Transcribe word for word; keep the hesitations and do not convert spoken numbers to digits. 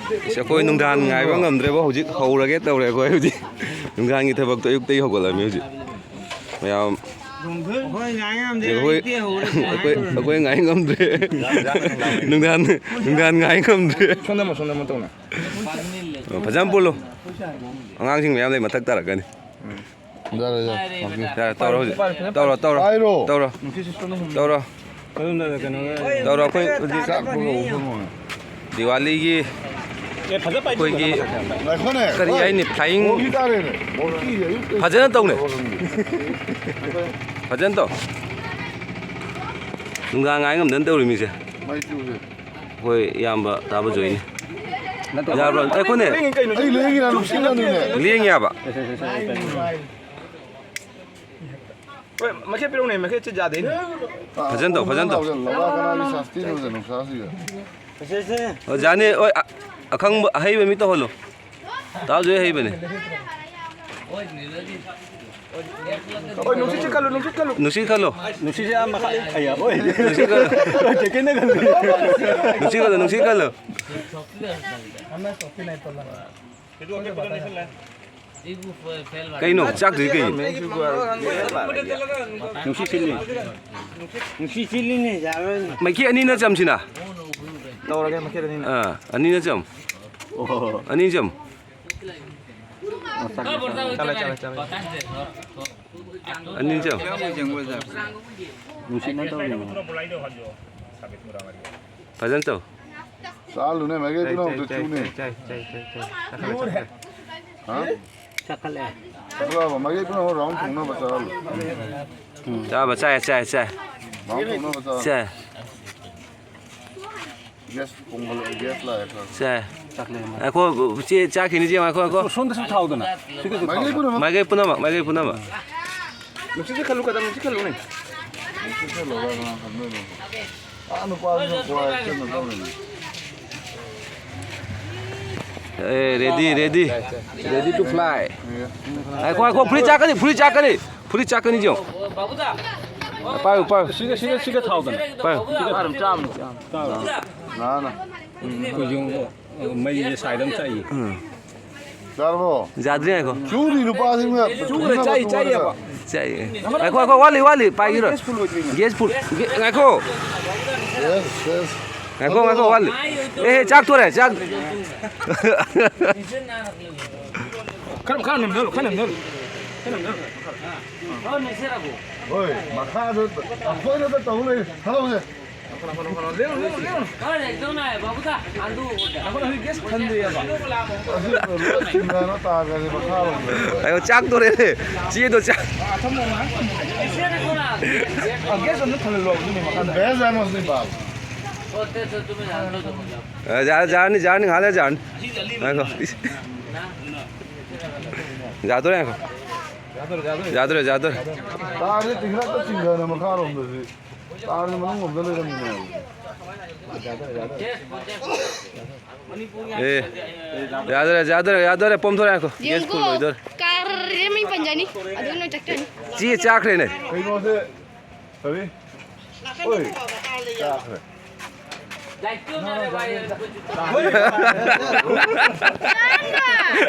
ꯑꯁ, ꯑꯩꯈꯣꯏ ꯅꯨꯡꯗꯥꯡ ꯉꯥꯏꯕ ꯉꯝꯗ꯭ꯔꯦꯕꯣ, ꯍꯧꯖꯤꯛ ꯍꯧꯔꯒꯦ ꯇꯧꯔꯦ꯫ ꯑꯩꯈꯣꯏ ꯍꯧꯖꯤꯛ ꯅꯨꯡꯗꯥꯡꯒꯤ ꯊꯕꯛꯇꯣ ꯑꯌꯨꯛꯇꯒꯤ ꯍꯧꯒꯠꯂꯝꯃꯤ ꯍꯧꯖꯤꯛ ꯃꯌꯥꯝ꯫ ꯑꯩꯈꯣꯏ ꯉꯥꯏ ꯉꯝꯗ꯭ꯔꯦ, ꯑꯩꯈꯣꯏ, ꯑꯌꯨꯛꯇꯒꯤ ꯍꯧꯔꯦ꯫ ꯑꯩꯈꯣꯏ, ꯑꯩꯈꯣꯏ ꯉꯥꯏ ꯉꯝꯗ꯭ꯔꯦ꯫ ꯅꯨꯡꯗꯥꯡ, ꯅꯨꯡꯗꯥꯡ ꯉꯥꯏ ꯉꯝꯗ꯭ꯔꯦ꯫ ꯁꯣꯝꯗ ꯑꯃꯨꯛ, ꯁꯣꯝꯗ ꯑꯃꯨꯛ ꯇꯧꯅꯦ꯫ ꯐꯖꯅ ꯄꯨꯜꯂꯨ꯫ ꯑꯉꯥꯡꯁꯤꯡ ꯃꯌꯥꯝ ꯂꯩ, ꯃꯊꯛ ꯇꯥꯔꯛꯀꯅꯤ꯫ ꯌꯥꯔꯦ, ꯌꯥꯔꯦ꯫ ꯌꯥꯔꯦ, ꯇꯧꯔꯣ ꯍꯧꯖꯤꯛ꯫ ꯇꯧꯔꯣ, ꯇꯧꯔꯣ꯫ ꯍꯥꯏꯔꯣ꯫ ꯇꯧꯔꯣ꯫ ꯇꯧꯔꯣ꯫ ꯇꯧꯔꯣ, ꯑꯩꯈꯣꯏ ꯍꯧꯖꯤꯛ ꯆꯥꯛ ꯄꯨꯔꯛꯑꯣ, ꯄꯨꯔꯛꯑꯣ꯫ ꯗꯤꯋꯥꯂꯤꯒꯤ ꯑꯦ, ꯐꯖ ꯄꯥꯏ-, ꯑꯩꯈꯣꯏꯒꯤ ꯉꯥꯏꯈꯣꯅꯦ꯫ ꯀꯔꯤ ꯍꯥꯏꯅꯤ? Flying ꯕꯣꯜꯒꯤ ꯇꯥꯔꯦꯅꯦ꯫ ꯕꯣꯜꯒꯤ ꯑꯌꯨꯛꯇ ꯐꯖꯅ ꯇꯧꯅꯦ꯫ ꯐꯖꯅ ꯇꯧ꯫ ꯅꯨꯡꯗꯥꯡ ꯉꯥꯏ ꯉꯝꯗꯅ ꯇꯧꯔꯤ ꯃꯤꯁꯦ꯫ ꯃꯩ ꯆꯨꯁꯦ꯫ ꯑꯩꯈꯣꯏ ꯏꯌꯥꯝꯕ ꯇꯥꯕ ꯖꯣꯏꯅꯤ꯫ ꯌꯥꯕ꯭ꯔꯣ? ꯑꯩꯈꯣꯏꯅꯦ꯫ ꯑꯩ ꯂꯦꯡꯉꯤꯔ ꯅꯨꯡꯁꯤꯠꯅꯅꯤꯅꯦ꯫ ꯂꯦꯡ ꯌꯥꯕ꯫ ꯍꯣꯏ, ꯃꯩꯈꯦꯠ ꯄꯤꯔꯛꯎꯅꯦ, ꯃꯩꯈꯦꯠꯁꯦ ꯌꯥꯗꯦꯅꯦ꯫ ꯐꯖꯅ ꯇꯧ, ꯐꯖꯅ ꯇꯧ꯫ ꯂꯧꯔꯥꯛ ꯀꯅꯥꯒꯤ ꯁꯥꯁꯇꯤ ꯅꯣꯗ ꯅꯨꯡꯁꯥꯁꯤꯒ꯫ ꯑꯣꯖꯥꯅꯦ, ꯍꯣꯏ, ꯑ-, ꯑꯈꯪꯕ, ꯑꯍꯩꯕ ꯃꯤ ꯇꯧꯍꯜꯂꯣ꯫ ꯇꯥꯖꯣꯏ ꯍꯩꯕꯅꯦ꯫ ꯍꯣꯏ, ꯅꯨꯡꯁꯤꯠꯁꯦ ꯀꯜꯂꯨ, ꯅꯨꯡꯁꯤꯠ ꯀꯜꯂꯨ꯫ ꯅꯨꯡꯁꯤꯠ ꯀꯜꯂꯣ꯫ ꯅꯨꯡꯁꯤꯠꯁꯦ ꯑꯥ ꯃꯈꯥ, ꯑꯌꯥ, ꯍꯣꯏ꯫ ꯅꯨꯡꯁꯤꯠ ꯀꯜꯂꯣ꯫ ꯖꯦꯀꯦꯠꯅ ꯀꯜꯂꯤ꯫ ꯅꯨꯡꯁꯤꯠ ꯀꯜꯂꯣ, ꯅꯨꯡꯁꯤꯠ ꯀꯜꯂꯣ꯫ ꯀꯩꯅꯣ, ꯆꯥꯛꯇꯨꯗꯤ ꯀꯩ? ꯅꯨꯡꯁꯤꯠ ꯁꯤꯠꯂꯤ꯫ ꯅꯨꯡꯁꯤꯠ ꯁꯤꯠꯂꯤꯅꯦ, ꯌꯥꯔꯣꯏꯅꯦ꯫ ꯃꯩꯈꯦꯠ ꯑꯅꯤꯅ ꯆꯝꯁꯤꯅ꯫ ꯇꯧꯔꯒꯦ, ꯃꯩꯈꯦꯠ ꯑꯅꯤꯅ꯫ ꯑꯥ, ꯑꯅꯤꯅ ꯆꯝ꯫ ꯑꯣ꯫ ꯑꯅꯤ ꯆꯝ꯫ ꯆꯠꯂꯦ, ꯆꯠꯂꯦ, ꯆꯠꯂꯦ꯫ ꯑꯅꯤ ꯆꯝ꯫ ꯅꯨꯡꯁꯤꯠꯅ ꯇꯧꯔꯤꯅꯦ꯫ ꯐꯖꯅ ꯇꯧ꯫ ꯆꯥꯍꯜꯂꯨꯅꯦ, ꯃꯥꯏꯀꯩ ꯄꯨꯝꯅꯃꯛꯇ ꯆꯥꯏ, ꯆꯥꯏ, ꯆꯨꯅꯦ꯫ ꯆꯥꯏ, ꯆꯥꯏ, ꯆꯥꯏ, ꯆꯥꯏ, ꯆꯥꯏ꯫ ꯆꯥꯈꯠꯂꯦ, ꯆꯥꯈꯠꯂꯦ꯫ ꯍꯥ? ꯆꯥꯈꯠꯂꯦ꯫ ꯆꯠꯂꯣ, ꯃꯥꯏꯀꯩ ꯄꯨꯝꯅꯃꯛ round ꯊꯣꯡꯅꯕ ꯆꯥꯍꯜꯂꯨ꯫ ꯎꯝ꯫ ꯆꯥꯕ, ꯆꯥꯏ, ꯆꯥꯏ, ꯆꯥꯏ꯫ Round ꯊꯣꯡꯅꯕ ꯆꯥꯍꯜꯂꯨ꯫ ꯆꯥꯏ꯫ Gas ꯀꯣꯡꯒꯜ, gas ꯂꯥꯛꯑꯦ ꯈꯔ꯫ ꯆꯥꯏ꯫ ꯆꯥꯈꯠꯂꯦ꯫ ꯉꯥꯏꯈꯣ, ꯆꯦ, ꯆꯥꯈꯤꯅꯤ, ꯆꯦ, ꯉꯥꯏꯈꯣ, ꯉꯥꯏꯈꯣ꯫ ꯁꯣꯝꯗꯁꯨ ꯊꯥꯎꯗꯅ꯫ ꯁꯤꯗꯁꯨ ꯃꯥꯏꯀꯩ ꯊꯥꯎꯗꯅ꯫ ꯄꯨꯝꯅꯃꯛ꯫ ꯃꯥꯏꯀꯩ ꯄꯨꯝꯅꯃꯛ, ꯃꯥꯏꯀꯩ ꯄꯨꯝꯅꯃꯛ꯫ ꯅꯨꯡꯁꯤꯠꯁꯦ ꯈꯜꯂꯨ, ꯀꯗꯥ ꯅꯨꯡꯁꯤꯠ ꯈꯜꯂꯨꯅꯦ꯫ ꯅꯨꯡꯁꯤꯠ ꯈꯜꯂꯨ, ꯀꯅꯥ ꯈꯟꯗꯣꯏꯅꯣ? ꯑꯥ, ꯅꯨꯄꯥꯗꯨꯅ ꯀ꯭ꯋꯥ ꯀꯩꯅꯣ ꯇꯧꯔꯤꯅꯦ꯫ ꯑꯦ, ready, ready. Ready to fly. ꯉꯥꯏꯈꯣ, ꯉꯥꯏꯈꯣ, ꯐꯨꯔꯤꯠ ꯆꯥꯛꯀꯅꯤ, ꯐꯨꯔꯤꯠ ꯆꯥꯛꯀꯅꯤ, ꯐꯨꯔꯤꯠ ꯆꯥꯛꯀꯅꯤ, ꯌꯦꯡꯉꯣ꯫ ꯄꯥꯏꯌꯨ, ꯄꯥꯏꯌꯨ꯫ ꯁꯤꯒ, ꯁꯤꯒ, ꯁꯤꯒ ꯊꯥꯎꯗꯅ꯫ ꯄꯥꯏꯌꯨ꯫ ꯁꯤꯒ ꯊꯥꯎ꯫ ꯆꯥꯝꯃ, ꯆꯥꯝꯃ꯫ ꯅꯥꯅ꯫ ꯎꯝ, ꯑꯩꯈꯣꯏꯁꯨ ꯃꯩꯁꯦ ꯁꯥꯏꯗ ꯑꯃ ꯆꯥꯛꯏ꯫ ꯎꯝ꯫ ꯌꯥꯔꯕꯣ? ꯌꯥꯗ꯭ꯔꯤ, ꯉꯥꯏꯈꯣ꯫ ꯆꯨꯔꯤ ꯅꯨꯄꯥꯁꯤꯡꯅ ꯆꯨꯈ꯭ꯔꯦ, ꯆꯥꯛꯏ, ꯆꯥꯛꯏꯑꯕ꯫ ꯆꯥꯛꯏ꯫ ꯉꯥꯏꯈꯣ, ꯉꯥꯏꯈꯣ, ꯋꯥꯠꯂꯤ, ꯋꯥꯠꯂꯤ, ꯄꯥꯏꯈꯤꯔꯣꯏ꯫ ꯒ꯭ꯌꯥꯁ ꯐꯨꯜ ꯑꯣꯏꯗ꯭ꯔꯤꯅꯦ꯫ ꯒ꯭ꯌꯥꯁ ꯐꯨꯜ꯫ ꯒꯦ-, ꯉꯥꯏꯈꯣ꯫ Gas, gas. ꯉꯥꯏꯈꯣ, ꯉꯥꯏꯈꯣ, ꯋꯥꯠꯂꯤ꯫ ꯑꯦ, ꯆꯥꯛ ꯇꯣꯔꯦ, ꯆꯥꯛ꯫ ꯈꯔ, ꯈꯔ ꯅꯦꯝꯊꯍꯜꯂꯨ, ꯈꯔ ꯅꯦꯝꯊꯍꯜꯂꯨ꯫ ꯈꯔ ꯅꯦꯝꯊꯍꯜꯂꯨ꯫ ꯍꯣꯏ, ꯃꯈꯥꯗ ꯑꯩꯈꯣꯏꯅ ꯇꯧ ꯂꯩ꯫ ꯊꯥꯗꯧꯁꯦ꯫ ꯑꯗꯨ ꯂꯣꯏ ꯆꯤꯡꯅꯔ ꯇꯥꯈ꯭ꯔꯗꯤ ꯃꯈꯥꯔꯣꯝꯗ꯫ ꯑꯩꯌꯣ, ꯆꯥꯛ ꯇꯣꯔꯦ꯫ ꯆꯦꯗꯣ ꯆꯥꯛ꯫ ꯕꯦꯁ ꯖꯥꯅꯣꯁꯅꯤ ꯕꯥꯜ꯫ ꯑ, ꯌꯥꯔꯦ, ꯌꯥꯔꯅꯤ, ꯌꯥꯔꯅꯤ, ꯉꯥꯏꯍꯥꯛ ꯂꯩꯔ ꯌꯥꯔꯅꯤ꯫ ꯉꯥꯏꯈꯣ꯫ ꯌꯥꯗꯣꯔꯦ, ꯉꯥꯏꯈꯣ꯫ ꯌꯥꯗꯣꯔꯦ, ꯌꯥꯗꯣꯔꯦ꯫ ꯇꯥꯔꯗꯤ ꯇꯤꯡꯈꯠꯂꯛꯇ ꯆꯤꯡꯊꯅ ꯃꯈꯥꯔꯣꯝꯗꯗꯤ꯫ ꯇꯥꯔꯗꯤ ꯃꯅꯨꯡꯂꯣꯝꯗ ꯂꯩꯔꯝꯃꯤꯅꯦ꯫ ꯑꯦ, ꯌꯥꯗꯣꯔꯦ, ꯌꯥꯗꯣꯔꯦ, ꯌꯥꯗꯣꯔꯦ, ꯄꯣꯝꯊꯣꯔꯦ, ꯉꯥꯏꯈꯣ꯫ ꯒꯦꯁ ꯐꯨꯜ ꯌꯦꯡꯉꯨꯀꯣ, ꯂꯣꯏꯗꯣꯔꯦ꯫ ꯀꯥꯔꯔꯦ, ꯃꯤ ꯄꯟꯖꯅꯤ꯫ ꯑꯗꯨꯒ ꯅꯣꯏ ꯆꯠꯈ꯭ꯔꯅꯤ꯫ ꯆꯦ ꯆꯥꯈ꯭ꯔꯦꯅꯦ꯫ ꯀꯩꯅꯣꯁꯦ, ꯀꯔꯤ? ꯍꯣꯏ, ꯆꯥꯈ꯭ꯔꯦ꯫